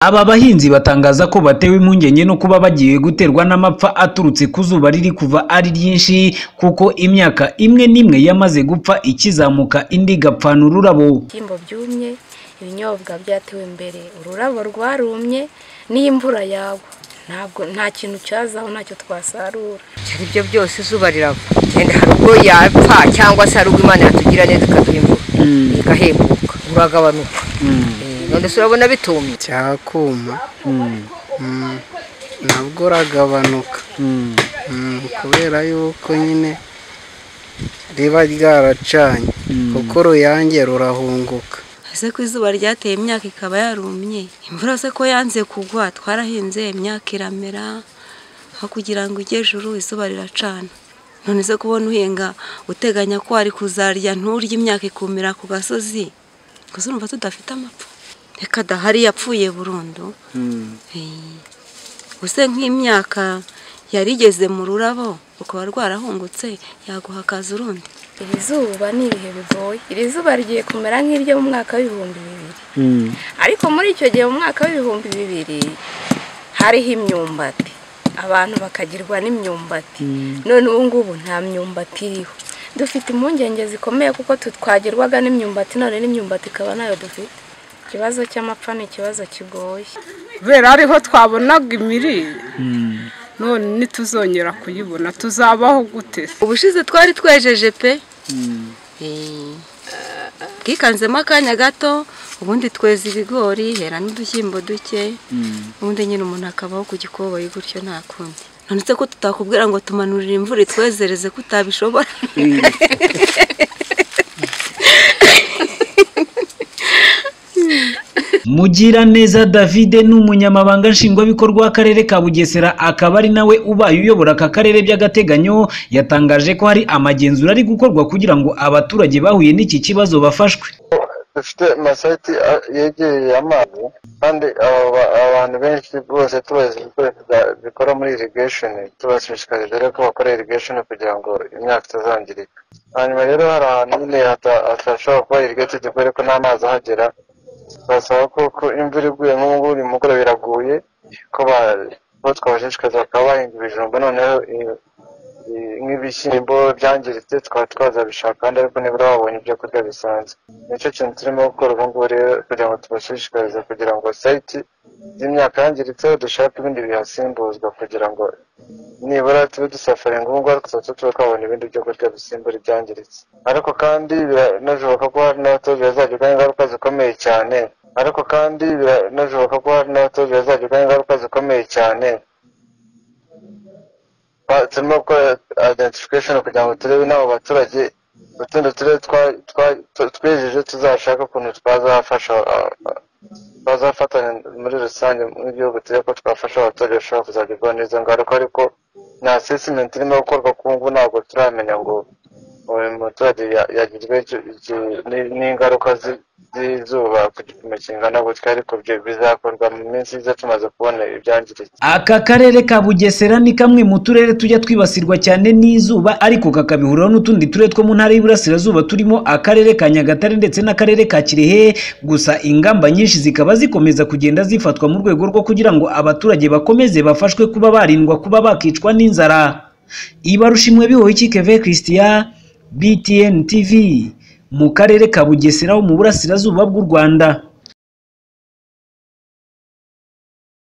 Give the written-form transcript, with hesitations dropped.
Aba bahinzi batangaza ko batewe impungenge no kuba bagiye guterwa n'amapfa aturutse ku zuba riri kuva ari ryinshi, kuko imyaka imwe n'imwe yamaze gupfa ikizamuka indi igapfana ururabo. Ibishyimbo byumye, ibinyobwa byatewe imbere, ururabo rwarumye, n'imvura yagwa ntabwo nta kintu cyazaho, ntacyo twasarura. Ibyo byose izuba rirava, genda hari ubwo yapfa cyangwa se hari ubwo Imana yatugira neza ikaduha imvura igahembuka, uragabanuka. None se urabona bitumye cyakuma nabwo uragabanuka, kubera yuko nyine riba ryaracanye, kuko uruyange rurahunguka. Ese ko izuba ryateye imyaka ikaba yarumye, imvura se ko yanze kugwa, twarahinze imyaka iramera, aho kugira ngo ujye ejuru izuba riracana. None se kubona uhinga uteganya ko wari kuzarya nturye imyaka ikumira ku gasozi, gusa urumva tudafite amapfa. Reka dahari yapfuye burundu. Gusa nk'imyaka yarigeze mu rurabo ukaba rwarahungutse, yaguha akazi urundi. Iri zuba ni ibihe bigoye, iri zuba rigiye kumera nk'iryo mu mwaka w'2000. Ariko muri icyo gihe mu mwaka w'2000 hariho imyumbati, abantu bakagirwa n'imyumbati. None ubu ngubu nta myumbati iriho. Dufite impungenge zikomeye kuko twagirwaga n'imyumbati, none n'imyumbati ikaba nayo dufite. Ikibazo cy'amapfa ni ikibazo kigoye. Kubera ariho twabonaga imirire, none ntituzongera kuyibona, tuzabaho gute? Ubushize twari twejeje pe, bwikanzemo akanya gato, ubundi tweza ibigori, hera n'udushyimbo duke, ubundi nyine umuntu akabaho ku gikoboyi gutyo nta kundi. None se ko tutakubwira ngo tumanurire imvura itwezereze ko utabishobora? Mugiraneza David ni umunyamabanga nshingwabikorwa w'akarere ka Bugesera, akaba ari nawe ubaye uyobora aka karere by'agateganyo. Yatangaje ko hari amagenzura ari gukorwa kugira ngo abaturage bahuye n'iki kibazo bafashwe. Dufite amasayiti yegereye amazi, kandi abantu benshi bose tubazi ibikoresho bikora muri irrigation, tubashishikariza rero ko bakora irrigation kugira ngo imyaka itazangirika. Hanyuma rero hari ahantu nyine hatashobora kuba irrigated kubera ko nta mazi ahagera, basaba ko imvura iguye nk'ubu ngubu uyu mugoroba biraguye, ko twabashishikariza bakaba bahinga ibijumba, noneho nk'ibishyimbo byangiritse tukaba twazabishaka kandi, ariko nibura babonye ibyo kurya bisanzwe. Nicyo kintu turimo gukora ubu ngubu rero kugira ngo tubashishikarize, kugira ngo sayiti z'imyaka yangiritse dushake ibindi bihasimbuzwa, kugira ngo nibura tube dusafaringa ubu ngubu, ariko tuba twabona ibindi byo kurya bisimbura ibyangiritse. Ariko kandi biranashoboka ko hari n'abaturage bazagirwaho ingaruka zikomeye cyane, ariko kandi biranashoboka ko hari n'abaturage bazagirwaho ingaruka zikomeye cyane. Turimo gukora identification kugira ngo turebe n'abo baturage utundi turere twejeje tuzashaka ukuntu twazafasha, twazafatanya muri rusange nk'igihugu, turebe ko twafasha abaturage bashobora kuzagerwaho n'izo ngaruka. Ariko nta assessment irimo gukorwa ku ngubu, ntabwo turamenya ngo uyu muturage yagizwe n'ingaruka z'izuba ku gipimo kingana gutya, ariko ibyo bizakorwa mu minsi iza tumaze kubona ibyangiritse. Aka karere ka Bugesera ni kamwe mu turere tujya twibasirwa cyane n'izuba, ariko kakabihuriraho n'utundi turere two mu ntara y'Iburasirazuba turimo akarere ka Nyagatare ndetse n'akarere ka Kirehe. Gusa ingamba nyinshi zikaba zikomeza kugenda zifatwa mu rwego rwo kugira ngo abaturage bakomeze bafashwe kuba barindwa kuba bakicwa n'inzara. Ibarushimwe Bihoyiki Keve Christian, BTN TV, mu karere ka Bugesera ho mu burasirazuba bw'u Rwanda.